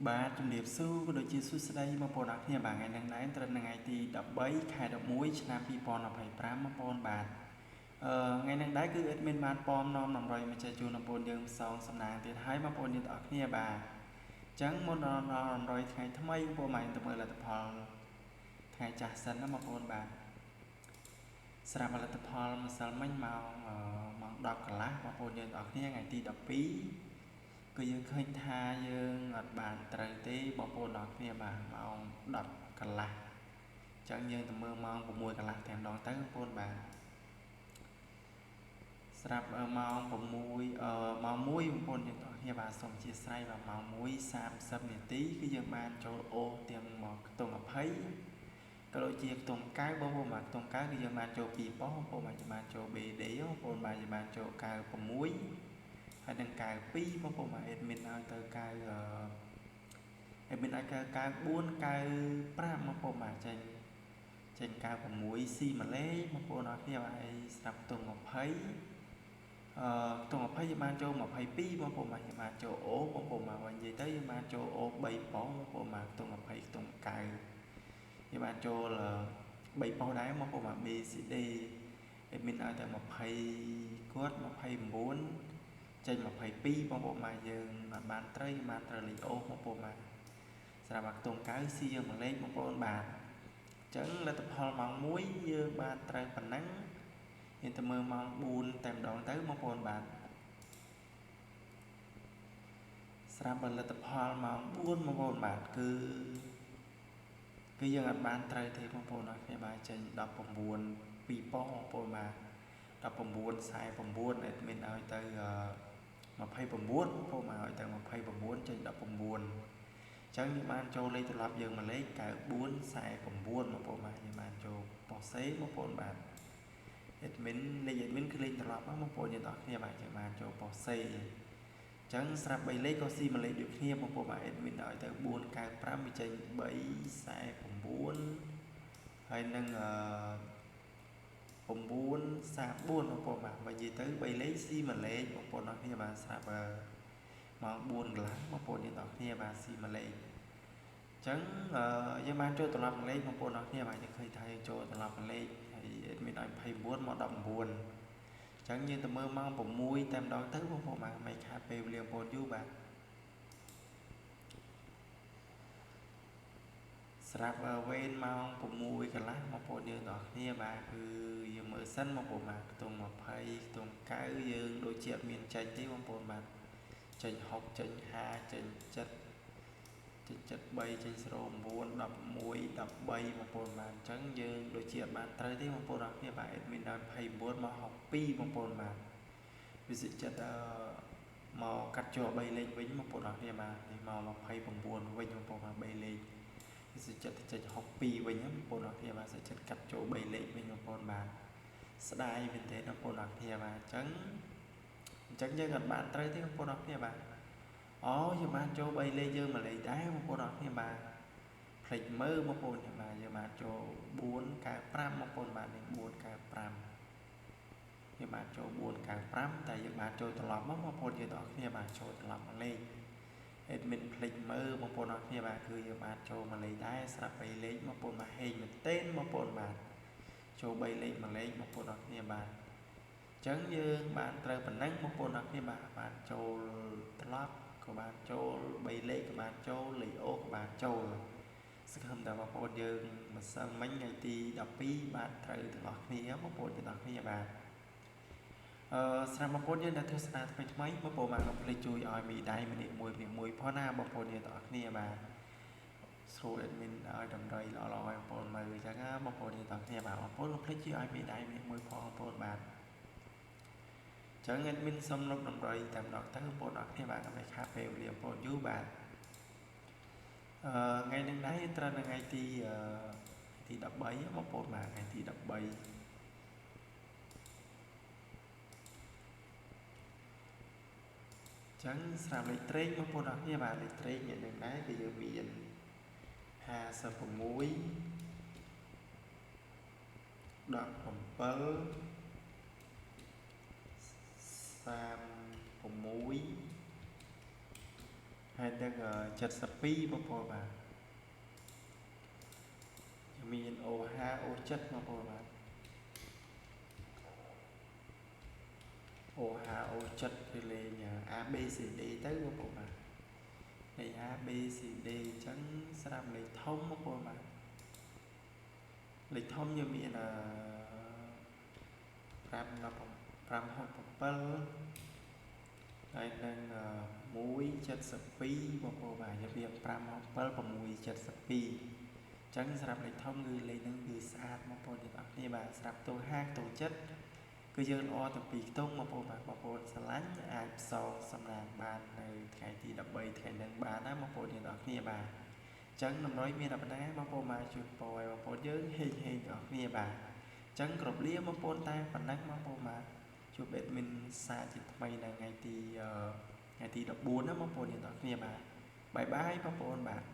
បាទជំរាបសួរក៏ដូចជាសួស្តីបងប្អូនអរគ្នាបាទថ្ងៃនេះដែរត្រូវនៅថ្ងៃទី13ខែ11ឆ្នាំ2025បងប្អូនបាទថ្ងៃនេះដែរគឺ admin បានពំនាំតម្រុយមកចែកជូនបងប្អូនយើងផ្សងសំណាងទៀតហើយបងប្អូនយើងទាំងអស់គ្នាបាទអញ្ចឹងមុនដល់តម្រុយថ្ងៃថ្មីបងប្អូនមកទៅមើលលទ្ធផលថ្ងៃចាស់សិនណាបងប្អូនបាទស្រាប់លទ្ធផលម្សិលមិញម៉ោង10កន្លះបងប្អូនយើងទាំងអស់គ្នាថ្ងៃទី12គឺយើងឃើញថាយើងអត់បានត្រូវទេបងប្អូនអរគ្នាបាទម៉ោង10កន្លះអញ្ចឹងយើងទៅមើលម៉ោង6កន្លះតែម្ដងទៅបងប្អូនបាទស្រាប់ម៉ោង6ម៉ោង1បងប្អូនយើងទាំងអស់គ្នាបាទសូមអធិស្ឋានបាទម៉ោង1:30នាទីគឺយើងបានចូលអូទាំងមកខ្ទង់20ក៏ដូចជាខ្ទង់9បងប្អូនបាទខ្ទង់9គឺយើងបានចូល2ប៉ុស្តិ៍បងប្អូនបាទយើងបានចូល BD បងប្អូនបាទយើងបានចូល96ហើយនឹង92បងប្អូនបាទ admin ឲ្យទៅ9 admin ឲ្យ94 95បងប្អូនបាទចេញ96ស៊ីម៉ាឡេបងប្អូនអរគ្នាបាទហើយស្រាប់ខ្ទង់20ខ្ទង់20យើងបានចូល22បងប្អូនបាទយើងបានចូលអូបងប្អូនបាទនិយាយទៅយើងបានចូលអូ3ប៉ុស្តិ៍បងប្អូនបាទខ្ទង់20ខ្ទង់9យើងបានចូល3ប៉ុស្តិ៍ដែរបងប្អូនបាទ BCD admin ឲ្យតែ20គាត់29ចេញ22បងប្អូនបាទយើងអត់បានត្រូវយើងបានត្រូវលេខអូបងប្អូនបាទសម្រាប់អាខ្ទង់9ស៊ីយើងមួយលេខបងប្អូនបាទអញ្ចឹងលទ្ធផលម៉ោង1យើងបានត្រូវប៉ុណ្ណឹងយើងទៅមើលម៉ោង4តែម្ដងទៅបងប្អូនបាទស្រាប់លទ្ធផលម៉ោង4បងប្អូនបាទគឺយើងអត់បានត្រូវទេបងប្អូនអរគ្នាបាទចេញ19 2ប៉ុស្តិ៍បងប្អូនបាទ19:49 admin ឲ្យទៅ29បងប្អូនមកឲ្យទៅ29ចេញ19អញ្ចឹងយើងបានចូលលេខត្រឡប់យើងមួយលេខ94 49បងប្អូនបាទយើងបានចូលប៉ុស្តិ៍សេបងប្អូនបាទ admin លេខ admin គឺលេខត្រឡប់បងប្អូនយើងទាំងអស់គ្នាបាទយើងបានចូលប៉ុស្តិ៍សេអញ្ចឹងស្រាប់3លេខក៏ស៊ីមួយលេខដូចគ្នាបងប្អូនបាទ admin ឲ្យទៅ495វាចេញ349ហើយនឹង934បងប្អូនបាទបើនិយាយទៅ3លេខស៊ីមួយលេខបងប្អូនអរគ្នាបាទស្រាប់ម៉ោង4កន្លះបងប្អូនយើងទាំងអស់គ្នាបាទស៊ីមួយលេខអញ្ចឹងយើងបានចូលត្រឡប់មួយលេខបងប្អូនអរគ្នាបាទយើងឃើញថាយើងចូលត្រឡប់មួយលេខហើយ admin ឲ្យ29មក19អញ្ចឹងយើងទៅមើលម៉ោង6តែម្ដងទៅបងប្អូនបាទមិនខាតពេលវេលាបងប្អូនយូរបាទស្រាប់វេនម៉ោង6កន្លះបងប្អូនយើងទាំងអស់គ្នាបាទគឺយើងមើលសិនបងប្អូនបាទខ្ទង់20ខ្ទង់9យើងដូចជាអត់មានចេញទេបងប្អូនបាទចេញ6ចេញ5ចេញ7ចេញ73ចេញ09 11 13បងប្អូនបាទអញ្ចឹងយើងដូចជាអត់បានត្រូវទេបងប្អូនអរគ្នាបាទ admin ដល់29មក62បងប្អូនបាទវិសិចិត្តមកកាត់ចូល3លេខវិញបងប្អូនអរគ្នាបាទនេះមក29វិញបងប្អូនបាទ3លេខវិសិចិត្តចេញ62វិញបងប្អូនអរគ្នាបាទសិចិត្តកាត់ចូល3លេខវិញបងប្អូនបាទស្ដាយមែនទេបងប្អូនអរគ្នាបាទអញ្ចឹងយើងអត់បានត្រូវទេបងប្អូនអរគ្នាបាទអូយើងបានចូល3លេខយើងមួយលេខដែរបងប្អូនអរគ្នាបាទភ្លេចមើលបងប្អូនបាទយើងបានចូល495បងប្អូនបាទនេះ495យើងបានចូល495តែយើងបានចូលត្រឡប់មកបងប្អូនយើងទាំងអស់គ្នាបាទចូលត្រឡប់មកលេខ admin ភ្លេចមើលបងប្អូនអរគ្នាបាទគឺយើងបានចូលមួយលេខដែរស្រាប់3លេខបងប្អូនបាទហេងមែនទែនបងប្អូនបាទចូល3លេខមួយលេខបងប្អូនអរគ្នាបាទអញ្ចឹងយើងបានត្រូវប៉ុណ្ណឹងបងប្អូនអរគ្នាបាទបានចូលត្រឡប់ក៏បានចូល3លេខក៏បានចូលលេខអូក៏បានចូលសង្ឃឹមថាបងប្អូនយើងម្សិលមិញថ្ងៃទី12បានត្រូវទាំងអស់គ្នាបងប្អូនទាំងអស់គ្នាបាទស្រាប់បងប្អូនយើងដែលទស្សនាថ្មីថ្មីបងប្អូនបានកុំភ្លេចជួយឲ្យមីដៃម្នាក់មួយម្នាក់មួយផងណាបងប្អូនយើងទាំងអស់គ្នាបាទស្រួល admin ឲ្យតម្រុយល្អៗឲ្យបងប្អូនមើលអញ្ចឹងណាបងប្អូនយើងទាំងអស់គ្នាបាទបងប្អូនកុំភ្លេចជួយឲ្យមីដៃម្នាក់មួយផងបងប្អូនបាទចឹង admin សុំលុបតម្រុយតែម្ដងទៅបងប្អូនអរគ្នាបាទកុំឲ្យខាតពេលវេលាបងប្អូនយូរបាទថ្ងៃនេះដែរត្រូវនៅថ្ងៃទី13បងប្អូនបាទថ្ងៃទី13ចឹងស្រាប់លេខត្រេកបងប្អូនអរគ្នាបាទលេខត្រេកថ្ងៃនេះដែរគឺយើងមាន56 17 36 ហើយនឹង72បងប្អូនបាទមាន O5 O7 បងប្អូនបាទ O5 O7 គឺលេង A B C D ទៅបងប្អូនបាទលេខ A B C D អញ្ចឹងស្រាប់លេខធំបងប្អូនបាទលេខធំយើងមាន5 5 6 7ហើយនឹង172បងប្អូនបាទយើងមាន5 7 6 72អញ្ចឹងសម្រាប់លេខធំគឺលេខហ្នឹងគឺស្អាតបងប្អូនទាំងអស់គ្នាបាទស្រាប់តួ5តួ7គឺយើងល្អទាំងពីរខ្ទង់បងប្អូនបាទបងប្អូនស្រឡាញ់អាចផ្សងសំណាងបាននៅថ្ងៃទី13ថ្ងៃហ្នឹងបានណាបងប្អូនទាំងអស់គ្នាបាទអញ្ចឹងតម្រុយមានតែប៉ុណ្ណាបងប្អូនបាទជួយពរឲ្យបងប្អូនយើងហេងហេងទាំងអស់គ្នាបាទអញ្ចឹងគ្រប់លាបងប្អូនតែប៉ុណ្ណឹងបងប្អូនបាទជួប admin សាជាថ្មីនៅថ្ងៃទី14ណាបងប្អូនទាំងអស់គ្នាបាទបាយបាយបងប្អូនបាទ។